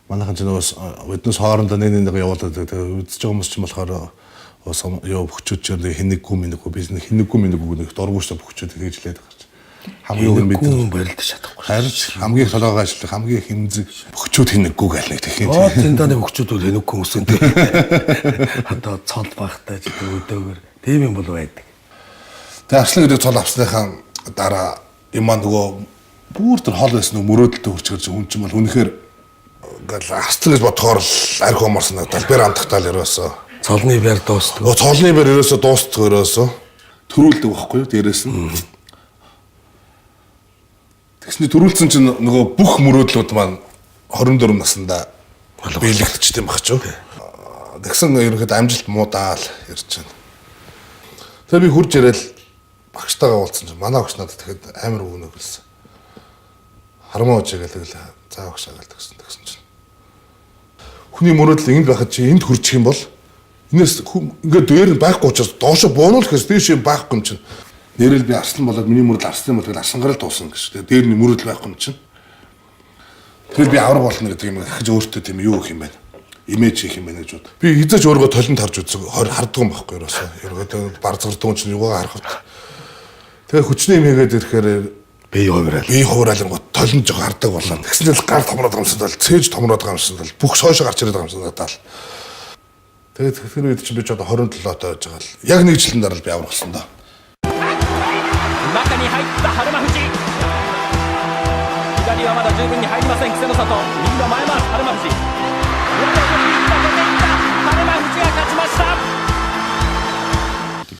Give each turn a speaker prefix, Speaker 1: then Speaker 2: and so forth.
Speaker 1: Манайхан ч нөгөө биднээс хоорондоо нэг нэг явуулаад тэгээ үзэж байгаа хүмүүс ч болохоор бас ёо бөхчүүд ч хинэггүй минэггүй би хинэггүй минэггүй нэг дургуй шүү бөхчүүд тэгж лээд байгаа чи. Хамгийн үг нь бид
Speaker 2: хүн барилдаж чадахгүй.
Speaker 1: Харин хамгийн толгойг ажиллах хамгийн хэмзэг бөхчүүд хинэггүй гэл нэг тэгхийн.
Speaker 2: Оо зиндааны бөхчүүд бол хинэггүй хүмүүс юм тий. Одоо цол багтай ч гэдэг өдөөгөр тийм юм бол байдаг.
Speaker 1: Тэгээ арслан гэдэг цол авсныхаа дараа юм аа нөгөө бүр тэр хол байсан нөгөө мөрөөдөлтөй хурц гарч хүн чинь бол үнэхээр ингээл арслан гэж бодохоор л арх умарсан надад бэр амтахтаа л ерөөсөө.
Speaker 2: Цолны бэр дуустдаг.
Speaker 1: Нөгөө цолны бэр ерөөсөө дуустдаг ерөөсөө. Төрүүлдэг байхгүй юу дээрээс нь. Тэгсний төрүүлсэн чинь нөгөө бүх мөрөөдлүүд маань 24 наснда биелэгдчихсэн юм баг ч юу. Тэгсэн ерөнхийдөө амжилт муудаал ярьж байна. Тэгээ би хурж ирээл багштайгаа уулзсан чинь манай багш надад тэгэхэд амар өгнө гэлсэн. Хармаа ууж гээл тэгэл за багшаа гэл тэгсэн тэгсэн чинь. Хүний мөрөөдөл энд байхад чи энд хүрчих юм бол энэс ингээд дээр нь байхгүй учраас доошо буунуулах гэсэн дээш юм байхгүй юм чинь. Нэрэл би арслан болоод миний мөрөдөл арслан бол тэгэл арслангаар л дуусна гэж. Тэгээ дээр нь мөрөдөл байхгүй юм чинь. Тэгэл би авраг болно гэдэг юм ахиж өөртөө тийм юу гэх юм бэ? Имиж хийх юм байна гэж бод. Би хизээч өөрийгөө толинд харж үзэг харддаг юм байхгүй ерөөсөө. Ерөөдөө барзгарддаг юм чинь юугаа харах вэ? Тэгээ хүчний юм хийгээд ирэхээр
Speaker 2: бие хувраал.
Speaker 1: Бие хувраалангууд толинд жоо хардаг болоо. Тэгсэн чинь гар томроод байгаа юм шиг л цээж томроод байгаа юм шиг л бүх шоошо гарч ирээд байгаа юм шиг надад л. Тэгээд тэр үед чинь би ч одоо 27 тоо байж байгаа л. Яг нэг жилийн дараа л би аврах болсон доо.
Speaker 3: 中に入った日馬富士、左はまだ十分に入りません。稀勢の里、右の前回し、日馬富士、上手を取りに行った、出ていった、日馬富士が勝ちました。